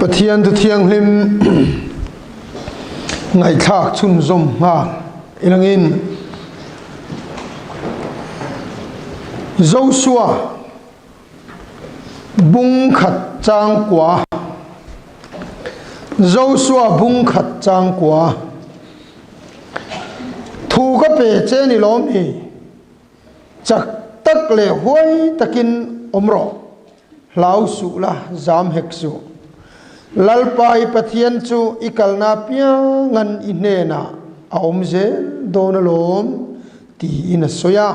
Pathian thu thianghlim ngaihthlak chhunzawm nghal ilangin Joshua bung khat changkua Joshua bung khat changkua thu ka pe che ni lawm ni Chak tak leh huai takin awm rawh, hlau suh la, zam hek suh. Lalpa i Pathian chu i kalna apiangan i hnenah a awm zel dawn alawm, tiin a sawi a.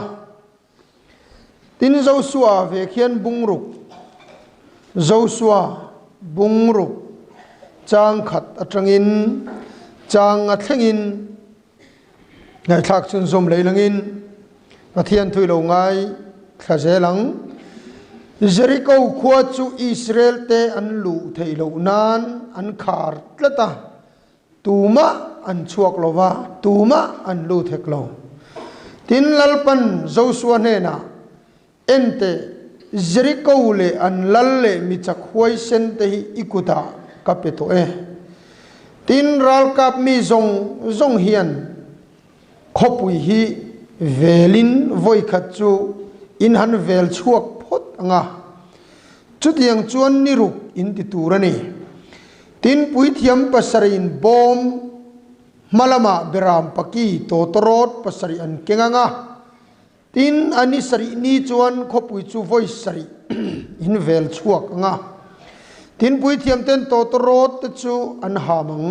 Tin, Joshua ve khian bungruk, Joshua bungruk chang khat atangin chang a thlengin, Ngaihthlak chhunzawm lei langin Pathian thui lo ngai thla zel ang. Jeriko khua chu Israel te an luh theih loh nan an khar tlat a, tumah an chhuak lo va, tumah an lut hek lo. Tin, Lalpan Joshua hnenah, Enteh, Jeriko leh an lal leh mi chak huaisen te hi i kutah ka pe tawh e. Tin, ralkap mi zawng zawng hian khawpui hi velin vawikhat chu in han vel chhuak phawt ang a, chutiang chuan ni ruk in ti tur a ni. Tin, puithiam pasarih-in bawm hmalamah beram paki tawtawrawt pasarih an keng ang a, Tin, a ni sarih ni chuan khawpui chu vawi sarih in vel chhuak ang a, tin puithiam ten tawtawrawt te chu an ham ang.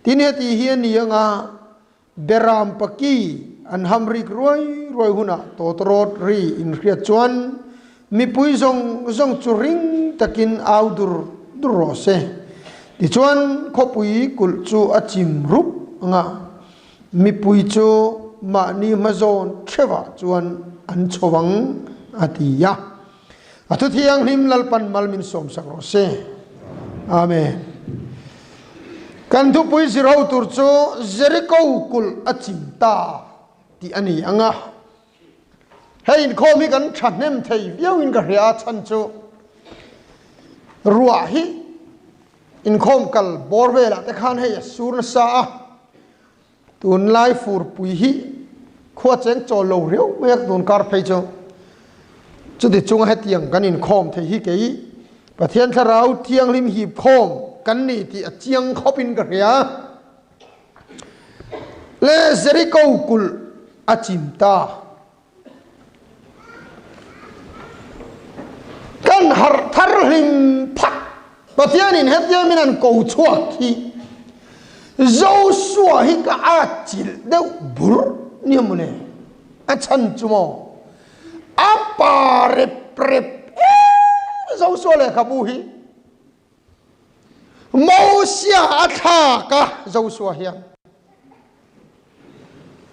Tin, heti hi a ni ang a, Beram paki an ham rik ruai ruai hunah tawtawrawt ri in hriat chuan mipui zawng zawng chu ring takin au dur dur rawh se. Tichuan, khawpui kulh chu a chim rup ang a, Mipui chu mahni hmazawn theuhah chuan an chho ang, a ti a. A thu thianghlim Lalpan mal min sawmsak rawh se. Amen. Kan thupui zirho tur chu Jericho kulh a chim ta tih a ni ang a. Hei inkhawm hi kan thahnem thei viauin ka hria a, chhan chu ruah hi Inkhawm kal bawr velah te khan hei a sur nasa a, tunlai furpui hi khua cheng chawl lo riau mai a tun kar phei chu. Chuti chunga hetiang kan inkhawm thei hi kei Pathian Thlarau Thianghlim hip khawm kan ni tih a chiang khawpin ka hria. Le Jericho kulh a chim ta. Kan harh thar hlim phat. Pathianin hetiang min an ko chhuak hi Joshua hi ka at chilh deuh bur nia mawle. A chhan chu maw a pa rep rep em Joshua lehkhabu hi Mosia a thlak a Joshua hian.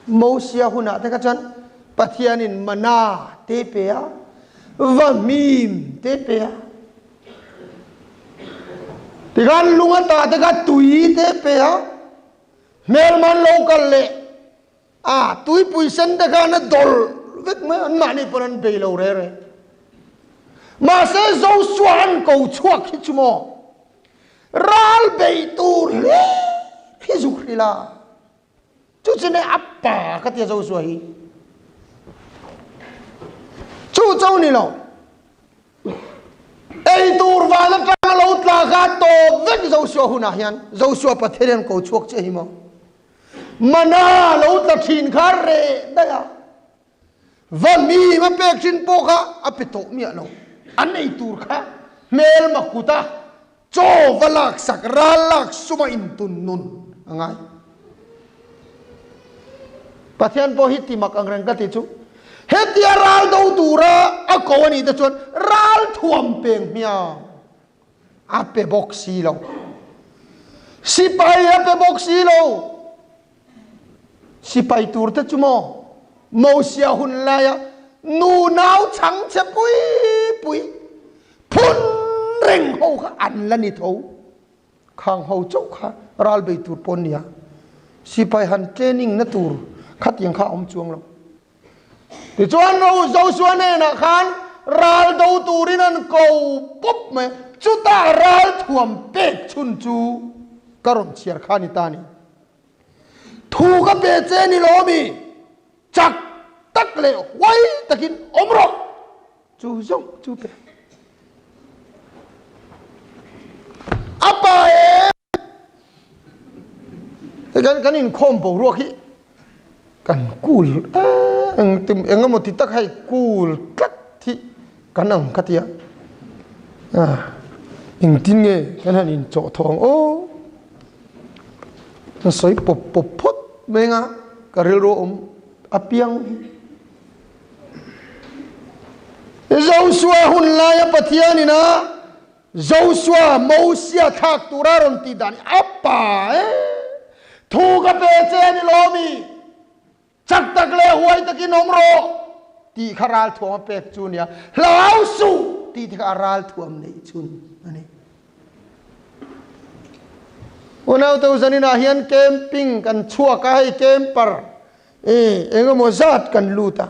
Mosia hunah te kha chuan Pathianin mana te pe a, vahmim te pe a. Tikhan lung ata te kha tui te pe a, hmelman lo kal leh a tuipui sen te khan a dawlh vek mai a, anmahni pawn an bei lo re re. Mahse Joshua an ko chhuak hi chu maw ral bei tur hle hi zuk hril a, chu chu ne a pa ka tia Joshua hi. Chu cho ni lo. Ei tur van atanga lo tla kha tawp vek Joshua hunah hian Joshua Pathian hian ko chhuak che hi maw. Mana lo tla thin kha reh daih a, va mi va pek thin pawh kha a pe tawh miah lo. An ei tur kha hmelma kuta chaw va laksak ral lak suma intun nun a ngai. Pathian pawh hi ti mak ang reng ka ti chu. Hetia ral do tura a ko a nih te chuan ral thuam peng hmiang. A pe bawk si lo. Sipai a pe bawk si lo. Sipai tur te chu maw Mosia hun laia nu nau chhang che pui pui phun reng ho kha an la ni tho. Khang ho chauh kha ral bei tur pawn nia. Sipai han training na tur khatiang kha a awm chuang lo. Tichuan Joshua hnenah khan Ral do turin an ko pawp mai a, chutah ral thuam pek chhun chu ka rawn chhiar kha a ni ta a ni. Thu ka pe che ni lo mi, chak tak leh huai takin awm rawh, chu zawng chu pe. A pa em! Kan kan inkhawm boruak hi kan cool eng tim eng emaw ti tak hei cool tlat hi kan ang ka tia engtin nge kan han inchawh thawh ang aw ka sawi pawp pawp phawt mai anga ka rilru a awm apiang hi. Joshua hun laia Pathianin a Joshua, Mosia thlak tura rawn tih dan hi a pa e. Thu ka pe che a ni lo mi? Chak tak leh huai takin awm rawh tih kha ralthuam a pek chu nia. Hlau suh tih te kha a ralthuam neih chhun a ni. Unau to zaninah hian camping kan chhuak a, hei camper e engemaw zat kan lut a.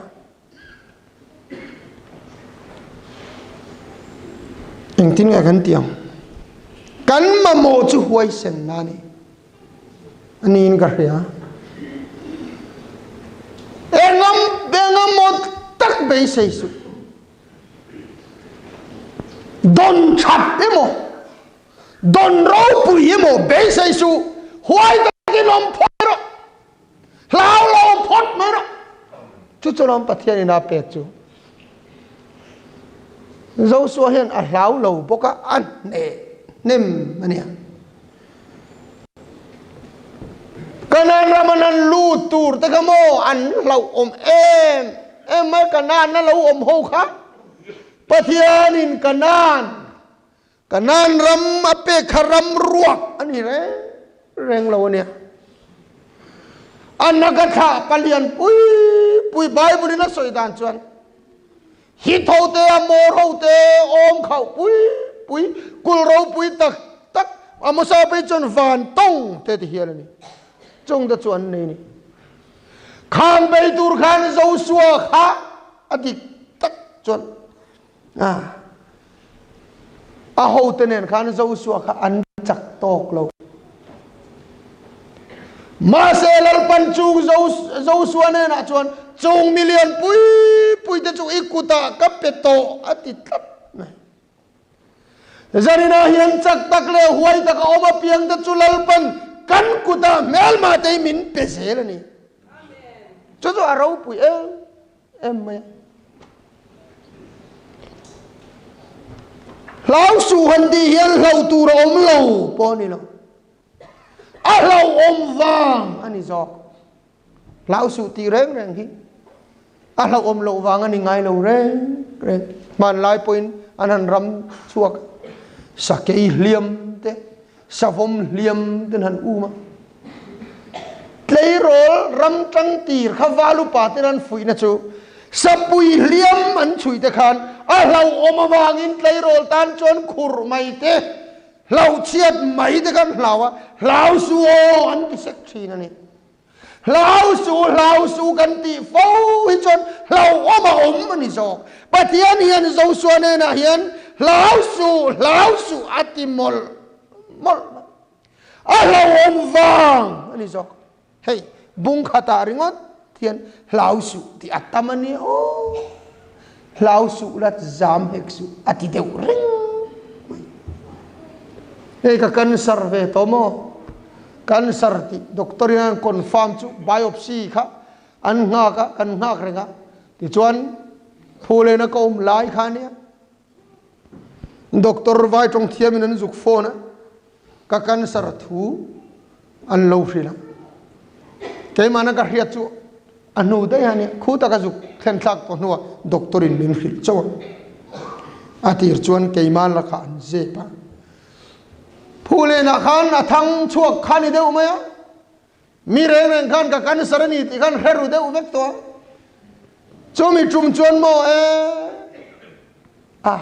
Engtin nge kan tih ang? Kan mamawh chu huaisen na a ni. A niin ka hria. Engam engamaw tak beisei suh. Dawn that emaw, dawn ropui emaw beisei suh. Huai takin awm phawt rawh. Hlau lo phawt mai rawh. Chu chu lawm Pathian in a pek chu. Joshua hian a hlau lo bawk a, a hneh hnem a nia. Kanaan raman an lut tur te kha maw an hlauh awm em em mai Kanaan a lo awm ho kha. Pathian in Kanaan Kanaan ram a pek kha ram ruak a ni reng reng lo a nia. A na ka thlah palian pui pui Bible in a sawi dan chuan Hit ho te a mawr ho te awm khauh pui pui kul ropui tak tak a hmasa phei chuan van tawng te ti hial a ni. Chung te chu an nei a ni. Khang bei tur khan Joshua kha a dik tak chuan A hote nen khan Joshua kha an chak tawk lo. Mahse Lalpan chung Joshua hnenah chuan chung milian pui pui te chu i kutah ka pe tawh a ti tlat mai. Zaninah hian chak tak leh huai taka awm apiang te chu Lalpan kan kutah hmelma te hi min pe zel a ni. Chu chu a ropui em em mai a. Hlau suh han tih hian hlauh tur a awm lo pawh a ni lo. A hlauhawm vang a ni zawk. Hlau suh tih reng reng hi a hlauhawm loh vang a ni ngai lo reng reng. Hmanlai pawhin an han ram chhuak a, sakei hliam te, savawm hliam te an han um a. Tleirawl ram tang tir kha val upa ten an fuihna chu sapui hliam an chhui te khan a hlauhawm avangin tleirawl tan chuan khurh mai te, hlauhchhiat mai te khan hlau a, hlau su aw an ti sek thin a ni. Hlau su, hlau su kan tih fo hi chuan hlauhawm a awm a ni zawk. Pathian hian Joshua hnenah hian hlau su, hlau su a ti mawlh mawlh mai. A hlauhawm vang a ni zawk. Hei, bung khatah ringawt hian hlau suh tih a tam a ni aw. Hlau suh la zam hek suh a ti deuh reng mai. Hei ka cancer ve tawh maw? Cancer tih doctor in an confirm chu biopsy kha an nghak a, kan nghak reng a. Tichuan Phulena ka awm lai kha ania. Doctor vai tawng thiamin an zuk phone a, ka cancer thu an lo hrilh a. Keimahna ka hriat chu a hnu daih a nia, khu taka zuk thlen thlak tawh hnuah doctor in min hrilh chauh a. A tir chuan keimah lakah an zep a. Phulenah khan a thang chhuak kha ni deuh mai a. Mi reng reng khan ka cancer a ni tih khan hre ru deuh vek tawh a. Chumi tum chuan maw e a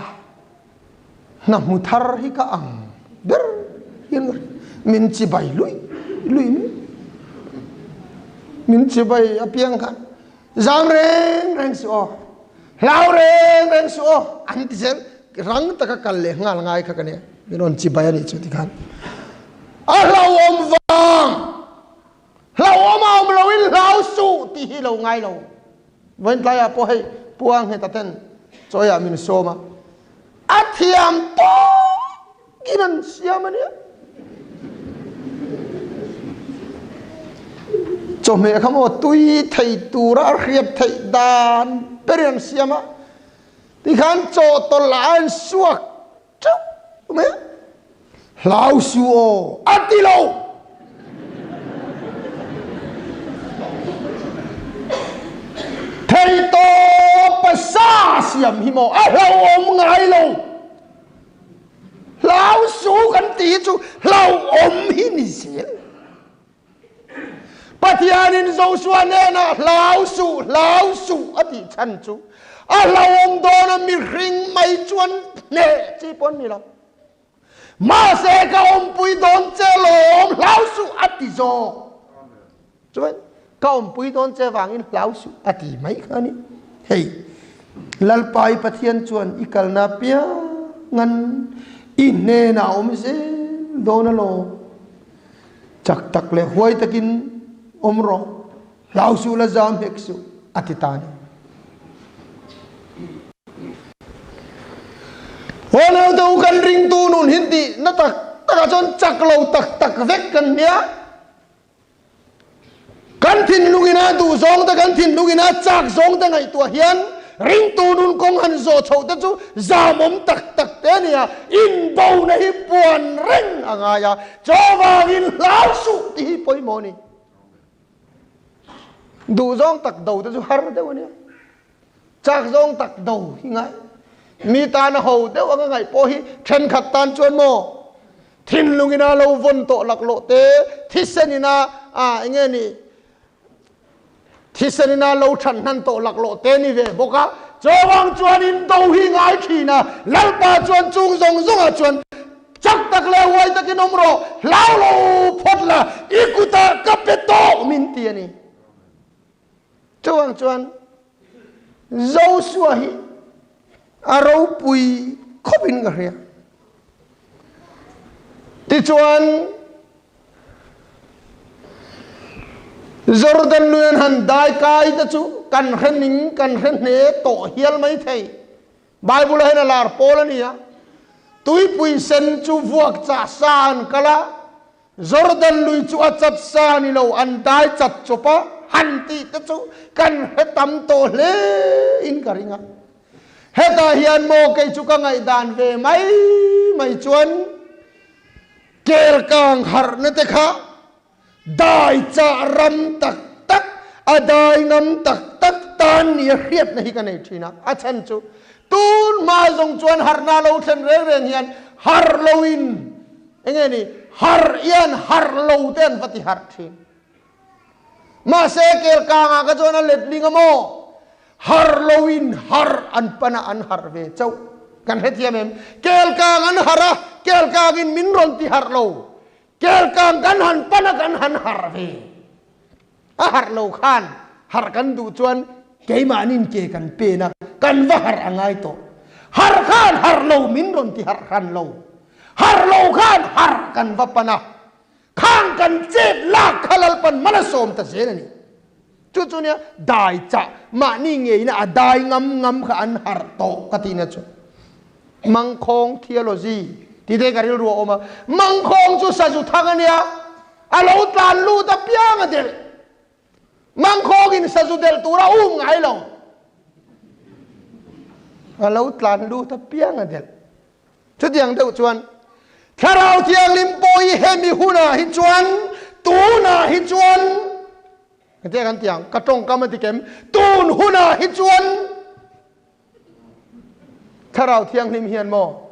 hna hmu thar hi ka ang ber hian min chibai lui lui mai. Min chibai apiang khan zam reng reng si aw. Hlau reng reng suh aw an ti zel. Rang taka kal leh nghal ngai kha ka nia. Min rawn chibai a nih chu tikhan. A hlauhawm vang! Hlauhawm a awm loin hlau suh tih hi lo ngai lo. Vawiin tlaiah pawh hei Pu Angheta ten chawiah min sawm a. A thiam tawkin an siam a nia. Chawhmeh kha maw tui thei tura a hriat theih dan berin an siam a. Tikhan chawhtawlh ah an suak teuh mai a. Hlau su aw a ti lo. Theitawp a sa siam hi maw a hlauhawm ngai lo. Hlau su kan ti hi chu hlauhawm hi ni zel. Pathianin Joshua hnenah hlau suh, hlau suh a tih chhan chu a hlauhawm dawn a mihring mai chuan hneh chi pawh an ni lo. Mahse ka awmpui dawn che lawm, hlau suh a ti zawk. Chuan ka awmpui dawn che vangin hlau suh a ti mai kha a ni. Hei, Lalpa i Pathian chuan i kalna piangan i hnenah a awm zel dawn alawm. Chak tak leh huai takin awm rawh, hlau suh la zam hek suh, a ti ta a ni. Haw lo te u kan ringtu nun hin tih na tak takah chuan chak lo tak tak vek kan nia. Kan thinlungin a duh zawng te, kan thinlungin a chak zawng te ngaihtuah hian ringtu nun kawng han zawh chhoh te chu zamawm tak tak te a ni a, inbona hi puan reng a ngai a, chuvangin hlau suh tih hi pawimawh a ni. Duh zawng tak do te chu har deuh a nia, chak zawng tak do hi ngai. Mi tana ho deuh anga ngaih pawh hi thenkhat tan chuan maw thinlungin a lo vawn tawh laklawh te, thisen ina a enge ni Thisen ina lo ṭhan hnan tawh laklawh te ni ve bawk a, chuvang chuan in do hi ngai ṭhin a, Lalpa chuan chung zawng zawngah chuan chak tak leh huai takin awm rawh, hlau lo phawt la, i kutah ka pe tawh min ti a ni. Chuvang chuan Joshua hi a ropui khawpin ka hria. Tichuan Jordan lui an han dai kai te chu kan hre ning kan hre hne tawh hial mai thei. Bible ah hian a lar pawl a ni a. Tuipui sen chu vuak chah sa an kal a, Jordan lui chu a chat sa ni lo an dai chat chawp a, han tih te chu kan hre tam tawh hle in ka ring a. Hetah hian maw kei chu ka ngaihdan ve mai mai chuan Kelkang harhna te kha dai chah ram tak tak, a dai ngam tak tak tan nia hriatna hi ka nei thin a. A chhan chu tun hma zawng chuan harhna lo thlen reng reng hian harh loin enge ni harh hian harh lo te an va ti harh thin. Mahse kelkangah kha chuan a letling a maw? Harh loin harh an pan a, an harh ve chauh. Kan hrethiam em? Kelkang an harh a, kelkangin min rawn ti harh lo. Kelkang kan han pan a, kan han harh ve. A harh lo khan harh kan duh chuan keimahnin ke kan pen a, kan va harh a ngai tawh. Harh khan harh lo min rawn ti harh hran lo. Harh lo khan harh kan va pan a, Khang kan chet lak kha Lalpan man a sawm ta zel a ni. Chu chu nia dai chah mahni ngeina a dai ngam ngam kha an harh tawh ka tihna chu. Mangkhawng theology ti te ka rilru a awm a. Mangkhawng chu sazu thang a nia, a lo tlan lut apiang a delh. Mangkhawngin sazu delh tur a um ngai lo. A lo tlan lut apiang a delh. Chutiang deuh chuan Thlarau Thianghlim pawh hi hemi hunah hi chuan, tunah hi chuan, engtia kan ti ang, ka tawngkam a ti kem, tun hunah hi chuan Thlarau Thianghlim hian maw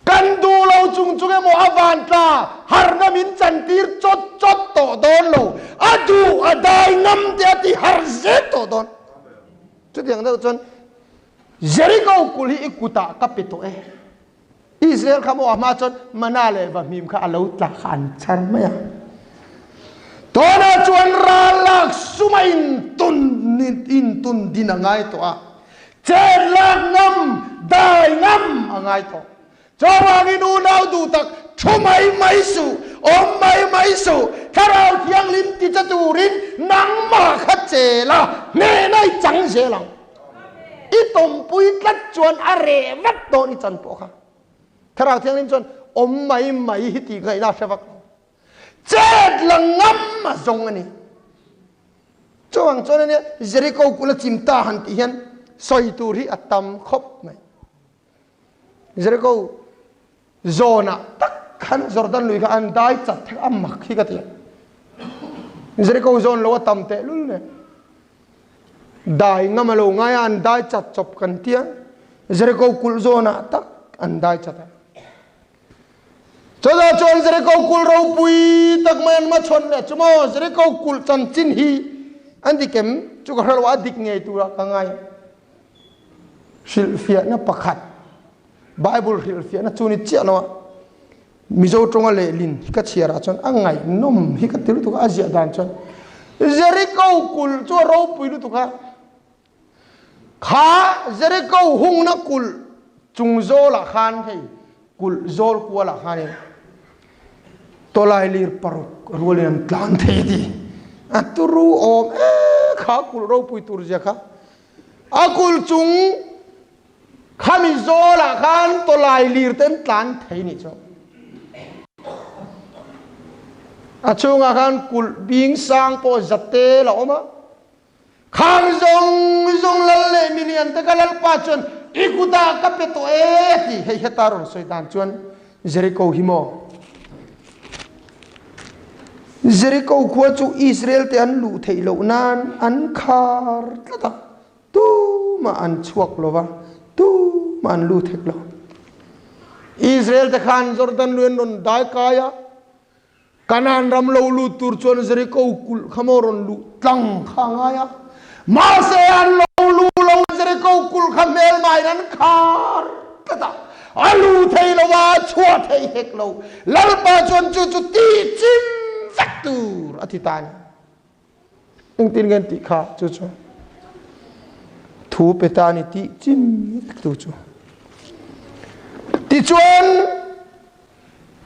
kan duh lo chung chung emaw a van tla harna min chantir chawt chawt tawh dawn lo, a duh a dai ngam te a ti har zel tawh dawn. Chutiang deuh chuan Jeriko kul hi i kutah ka pe tawh e. Israel kha maw a hma chuan mana leh vahmim kha a lo tla kha an chhar mai a. Tunah chuan ral lak suma intun intun din a ngai tawh a. Chen lak ngam, dai ngam a ngai tawh. Chuvangin unau duh tak, thu mai mai suh, awm mai mai suh, Thlarau Thianghlim ti che turin nangmah kha che la, hnehna i chang zel ang. I tawmpui tlat chuan a reh vat dawn i chan pawh kha. Thlarau Thianghlim chuan awm mai mai hi tih ngaihna a hre vak lo. Chet la ngam a zawng a ni. Chuvang chuan ania Jericho kula chim ta han tih hian sawi tur hi a tam khawp mai. Jericho zawnah tak khan Jordan lui kha an dai chat thek a mak hi ka ti a. Jericho zawn lo a tam teh lul nen. Dai ngam a lo ngai a an dai chat chawp kan tia. Jericho kulh zawnah tak an dai chat a. Chutah chuan Jericho kulh ropui tak mai an hmachhawn leh chu maw Jericho kulh chanchin hi an dik em chu ka hre lo a dik ngei turah ka ngai a. Hrilhfiahna pakhat Bible hrilhfiahna chu ni chiah lo a Mizo tawnga lehlin hi ka chhiar ah chuan a ngaihnawm hi ka ti lutuk a a ziah dan chuan Jericho kulh chu a ropui lutuk a. Kha Jericho hungna kulh chung zawlah khan hei kulh zawl kualah khanin tawlailir paruk rualin an tlan thei a ti. A turu awm e kha kulh ropui tur zia kha. A kulh chung khami zawlah khan tawlailir te an tlan thei nih chu. A chhungah khan kulh bing sang pawh zate la awm a. Khang zawng zawng lal leh milian te ka Lalpa chuan i kutah ka pe tawh e a ti. Hei heta rawn sawi dan chuan Jericho hi maw? Jericho khua chu Israel te an luh theih loh nan an khar tlat a, tumah an chhuak lo va, tumah an lut hek lo. Israel te khan Jordan lui an rawn dai kai a, Kanaan ram lo lut tur chuan Jeriko kulh kha maw rawn luh tlang kha a ngai a. Mahse an lo lu lo Jeriko kulh kha hmelmain an khar tlat a. A lu thei lo a, a chhuah thei hek lo. Lalpa chuan chu chu tih chim vek tur a ti ta a ni. Engtin nge an tih kha chu chu thu pe ta a ni tih chim vek tu chu. Tichuan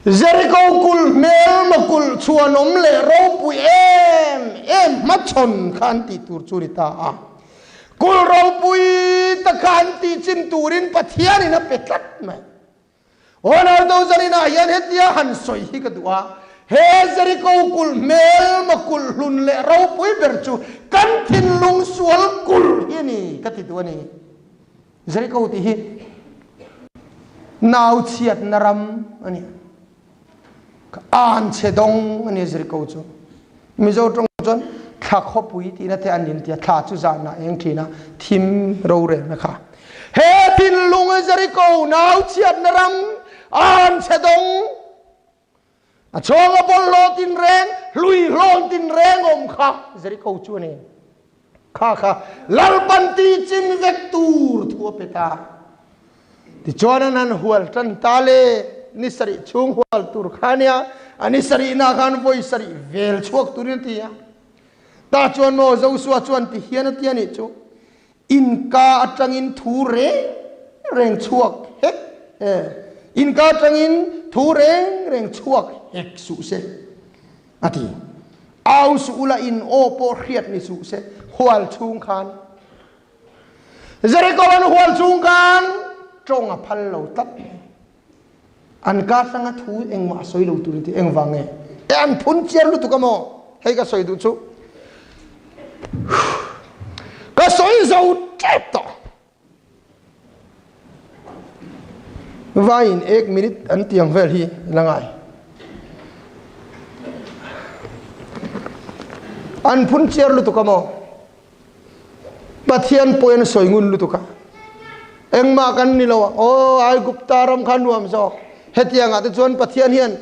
Jericho kulh hmelma kulh chhuanawm leh ropui em em hmachhawn kha an tih tur chu ni ta a. Kulh ropui ta kha an tih chim turin Pathianin a pe tlat mai. Ronaldo zaninah hian hetia han sawi hi ka duh a, he Jericho kulh hmelma kulh hlun leh ropui ber chu kan thinlung sual kulh hi a ni ka ti duh a ni. Jericho tih hi nau chhiatna ram a ni. An chhe dawng a ni Jericho chu. Mizo tawng chuan thla khawpui tihna te an intia, thla chu zanah eng thin a, thim rorelna kha. He thinlung Jericho nau chhiatna ram an chhe dawng. A chhunga bawlhhlawh tinreng, hlui hlawn tinreng awm kha Jericho chu a ni. Kha kha Lalpan ti chin vek tur thu a pe ta. Tichuan an han hual tan ta le, ni sarih chhung hual tur kha nia, a ni sarihna khan vawi sarih vel chhuak turin a ti a. Tah chuan maw Joshua chuan ti hian a ti a nih chu, In ka atangin thu reng reng chhuak hek e, in ka atangin thu reng reng chhuak hek suh se, a ti. Au suh ula in aw pawh hriat ni suh se, hual chhung khan. Jericho an hual chung khan tawng a phal lo tlat mai. An kar hranga thu engmah a sawi lo tur ti engvang nge? E an phun chiar lutuk a maw? Hei ka sawi duh chu. Ka sawi zo tep tawh. Vaiin ek minute an tiang vel hi la ngai. An phun chiar lutuk a maw? Pathian pawh an sawi ngun lutuk a. Engmah kan ni lo a. Aw Aigupta ram kha nuam zawk. Hetiangah te chuan Pathian hian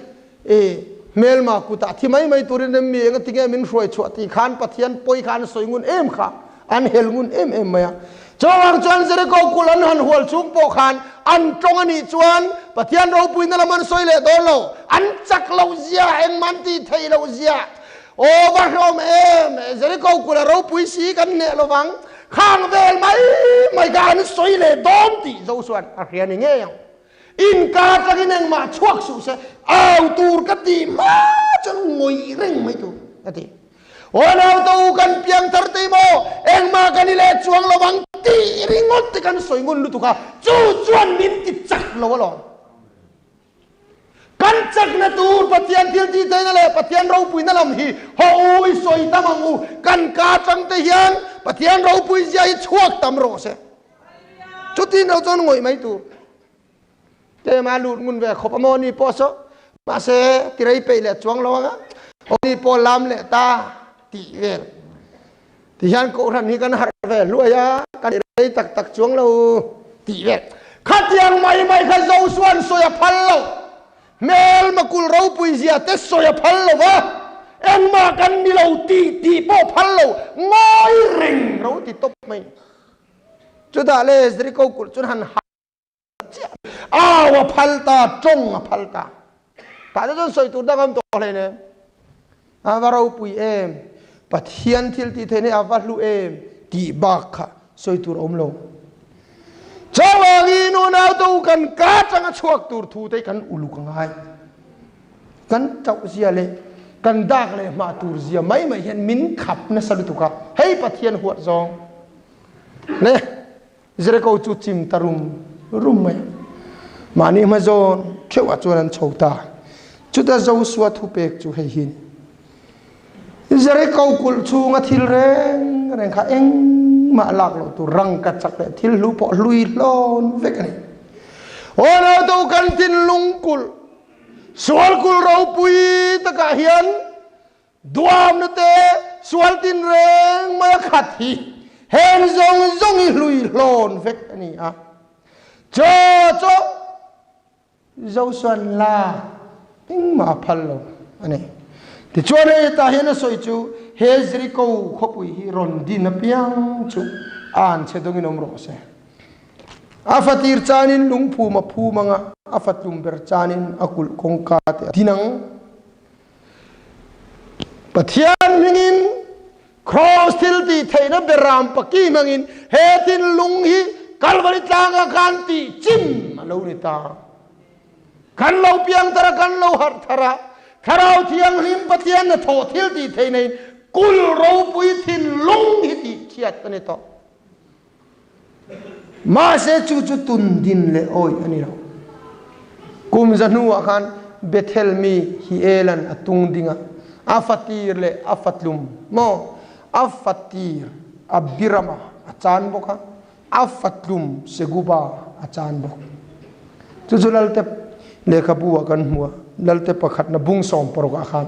e hmelma kutah thi mai mai turin em mi enga tinge min hruai chhuah tih khan Pathian pawi kha an sawi ngun em kha. An hel ngun em em mai a. Chuvang chuan Jericho kulh an han hual chung pawh khan an tawng a nih chuan Pathian ropuina lam an sawi leh dawn lo. An chak loh zia, engmah an tih theih loh zia. Aw va hlawm em! Jericho kulh a ropui si kan hneh lovang. Khang vel mai mai kha an sawi leh dawn tih Josua'n a hria ni ngei ang. Inkar atangin engmah chhuak suh se, au tur ka tih hma chuan ngawih reng mai tur a ti. Aw naute u kan piang thar tei maw, engmah kan i leh chuang lo ang tih ringawt te kan sawi ngun lutuk a, chu chuan min ti chak lo alawm. Kan chakna tur Pathian thil tih theihna leh Pathian ropuina lam hi haw u i sawi tam ang u, kan ka atang te hian Pathian ropui zia hi chhuak tam rawh se. Chutin lo chuan ngawih mai tur. Tlema lut ngun ve khawp a maw ni pawh saw mahse tirei peih leh chuang lo anga aw ni pawh lam leh ta tih vel. Ti hian kohhran hi kan harh ve hluai a, kan rei tak tak chuang lo tih vel. Khatiang mai mai kha Josua'n sawi a phal lo. Hmelma kulh ropui zia te sawi a phal lo va, engmah kan ni lo tih tih pawh phal lo, ngawi reng ro ti tawp mai. Chutah le Jeriko kulh chuan han ha chiah au a phal ta, tawng a phal ta. Tah te chuan sawi tur dang a awm tawh hle nem. A va ropui em, Pathian thil tih theih hi a va hlu em tih bak kha sawi tur a awm lo. Chuvangin unau te u kan ka atanga chhuak tur thu te hi kan uluk a ngai. Kan chauh zia leh kan dak leh hmah tur zia mai mai hian min khap nasa lutuk a, hei Pathian huat zawng le Jericho chu chim ta rum rum mai a. Mahni hma zawn theuh ah chuan an chho ta. Chuta Joshua thupek chu hei hi ni. Jericho kulh chhunga thil reng reng kha engmah lak loh tur rangka chak leh thil hlu pawh hlui hlawn vek a ni. Aw nauto kan thinlung kulh Sual kul ropui takah hian duamna te sual tinreng mai a khat hi heng zawng zawng hi hlui hlawn vek a ni a. Chaw chu Josuan la engmah a phal lo a ni. Tichuan hei tah hian a sawi chu he Jeriko khawpui hi rawn din apiang chu a anchhe dawngin awm rawh se. A fatir caanin lungphum a phum anga a fatlum ber caanin a kulh kawngka te a din ang. Pathian hmingin cross thil ti theihna beram paki hmangin he thinlung hi Kalvari tlanga khan tih chim a lo ni ta. Kan lo piang thar a, kan lo harh thar a, Thlarau Thianghlim Pathian hnathawh thil tih theihna in kulh ropui thinlung hi tih chhiat a ni tawh. Mahse chu chu tun din leh awih a ni lo. Kum za hnuah khan Bethel mi Hielan a tung ding a, a fatir leh a fatlum maw a fatir Abirama a chan bawk a, a fatlum Seguba a chan bawk. Chu chu Lalte lehkhabu ah kan hmu a, Lalte pakhatna bung 16 ah khan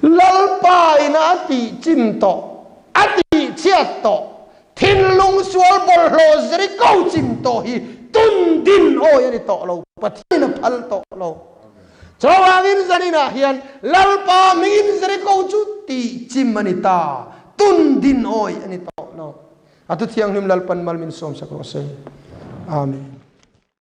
Lalpa ina a tih chim tawh. A tihchhiat tawh, thinlung sual bawlhhlawh Jeriko chim tawh hi tun din awi a ni tawh lo, Pathianin a phal tawh lo. Chuvangin zaninah hian Lalpa hmingin Jeriko chu tihchim a ni ta, tun din awi a ni tawh lo. A thu thianghlim Lalpan mal min sawmsak rawh se. Amen.